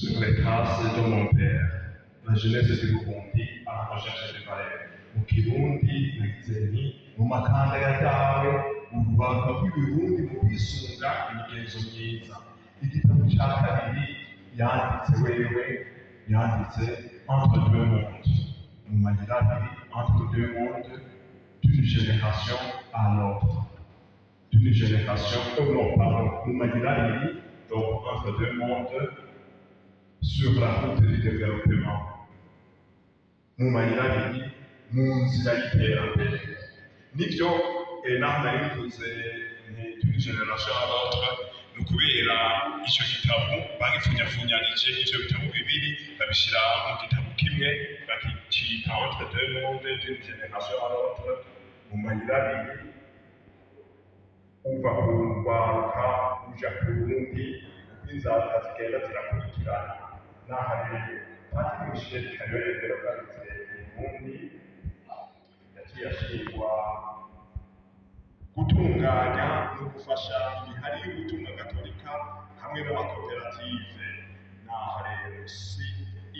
Sur les traces de mon père, la jeunesse du Burundi à la recherche des valeurs. Mu Kirundi nagize nti mu makanda ya dawe, urwaruka rw'Ibirundi mu kwisunga imigenzo myiza. Igitabo cya kabiri yanditse wewe, yanditse Entre deux mondes, mu mayira abiri, entre deux mondes, d'une génération à l'autre, d'une génération, oh non, pardon, mu mayira abiri, donc entre deux mondes, sur la route du développement, mu mayira abiri, mu nzira y'iterambere. Nibyo, naho nari bivuze nti d'une génération à l'autre, ni ukubera icyo gitabo bagipfunyafunyanije ivyo bitabo bibiri, babishyira mu gitabo kimwe, bakicita Entre deux mondes, d'une génération à l'autre, mu mayira abiri, uva ku rwaruka uja ku rundi, uko inzaka zigenda zirakurikirana. Naha rero Padiri Michel Kayore rero agarutse i Burundi, yaciye ashingwa gutunganya no gufasha imihari y'ubutumwa gatolika hamwe n'amakoperative. Naha rero si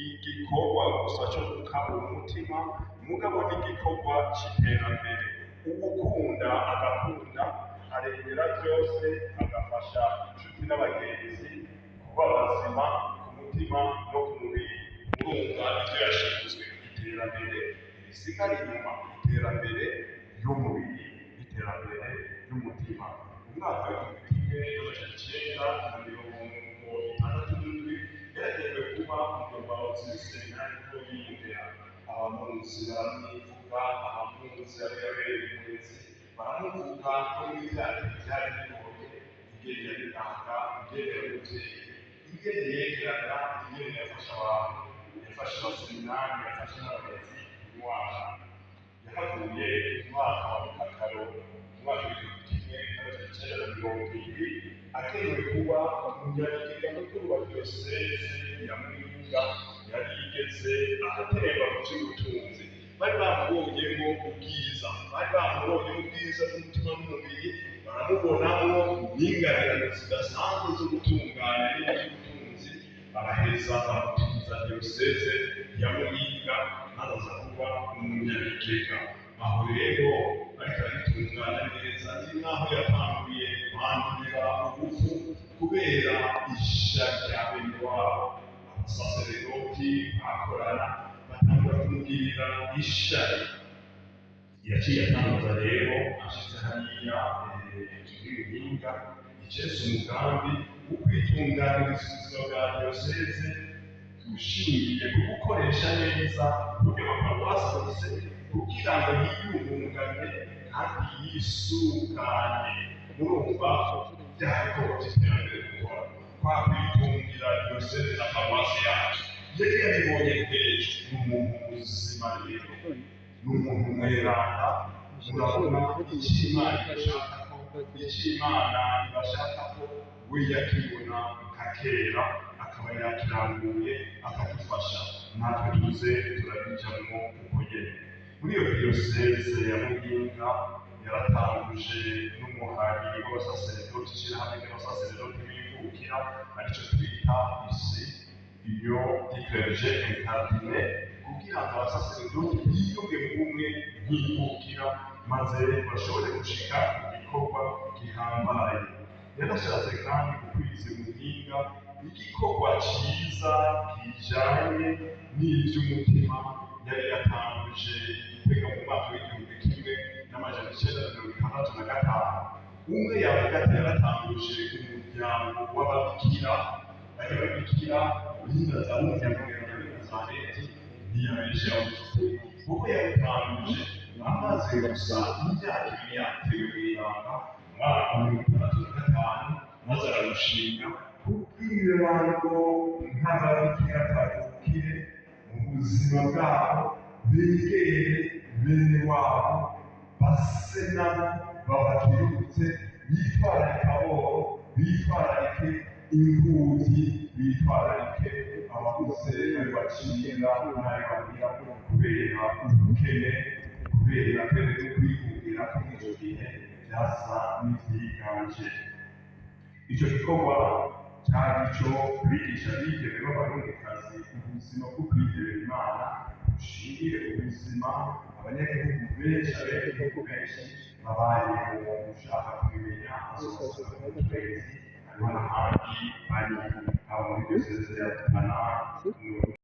igikorwa gusa cyo gukabura umutima, mugabo n'igikorwa c'iterambere. Uwukunda agakunda, arengera byose, agafasha inshuti n'abagenzi kuba bazima ku mutima no ku mubiri. Murumva ivyo yashinzwe: iterambere risigara inyuma, iterambere ry'umubiri n'iterambere ry'umutima. Mu mwaka w'1967 yaragenewe kuba umuyobozi w'iseminari nto y'Indera. Abamuzi baramwivuga, abamuzi abo yabereye umurezi baramuvuga, no muri bya bihe byari bigoye, ingene yabitanga, ingene yari umuvyeyi, ingene yegeraga, ingene yafasha abantu, yafashe abaseminari, yafashe n'abarezi indwara. Yahavuye mu mwaka wa Mukakaro, mu mwaka w'1970, akenewe kuba umunyabigega mukuru wa diyoseze ya Muyinga. Yari yigeze ahatemba mu vy'ubutunzi. Bari bamubonyemo ubwiza, bari bamubonyemo ubwiza bw'umutima n'umubiri, baramubonamwo n'ingabirano zidasanzwe zo gutunganya n'iby'ubutunzi, baraheza bamutiza diyoseze ya Muyinga, maze aza kuba umunyabigega. Aho rero ariko arabitunganya neza, ni naho yatanguye kwandurira ubufu kubera ishari rya bene wabo. Abasaseredoti bakorana batangura kumugirira ishari. Yaciye atanguza rero, ashitse hariya muri Muyinga, icese umugambi wo kwitunganiriza ubuzima bwa diyoseze ushingiye ku gukoresha neza uburyo amaparuwasi afise, kugira ngo yiyungunganye kandi yisuganye. Murumva bya bikorwa vy'iterambere gukora kwa kwitungira diyoseze na paruwasi yacu, yari yabibonye kenshi. Ni umuntu muzima rero, ni umuntu mweranda. Murabona icyo Imana ibashakako, icyo Imana ibashakako, we yakibona nka kera, akaba yakiranguye, akadufasha natwe tuze turabijamwo uko nyene. Muri iyo diyoseze ya Muyinga yaratanguje n'umuhari w'abasaseredoti, ishirahamwe ry'abasaseredoti b'imvukira, arico twita isi Union du Clergé Incardiné, kugira ngo abasaseredoti biyunge mu bumwe nk'imvukira, maze bashobore gushika ku gikorwa gihambaye. Yarashatse kandi gukwiza Muyinga igikorwa ciza kijanye n'ivy'umutima yari yatanguje Igitega mu mwaka w'1965. Umwe yavuga ati yaratanguje umuryango w'ababikira, bari babikira bina za w'umuryango w'i Nazareti. Ntiyabeshe, yavuze kuko yawutanguje amaze gusa imyaka 2 yatewe mw'ibanga, mu mwaka wa 65, maze arawushinga kugira ngo nk'ababikira kavukire mu buzima bwabo begere bene wabo, base nabo babakirutse, bitwararika aboro, bitwararike imfuvyi, bitwararike abakuze bacira nabi bahira kubera ubukene, kubera mbere no kwigungira ko muri ico gihe vyasa n'ivyiganje. Ico gikorwa Cari ico kwigisha abigeme b'Abarundikazi ubuzima bwo kwihebera Imana bushingiye ku buzima abanyagihugu benshi, abenegihugu benshi babayeho. Ushaka kubimenya azosanga mu Mutwenzi, hariho n'ahandi bari, haba muri diyoseze ya Rutana.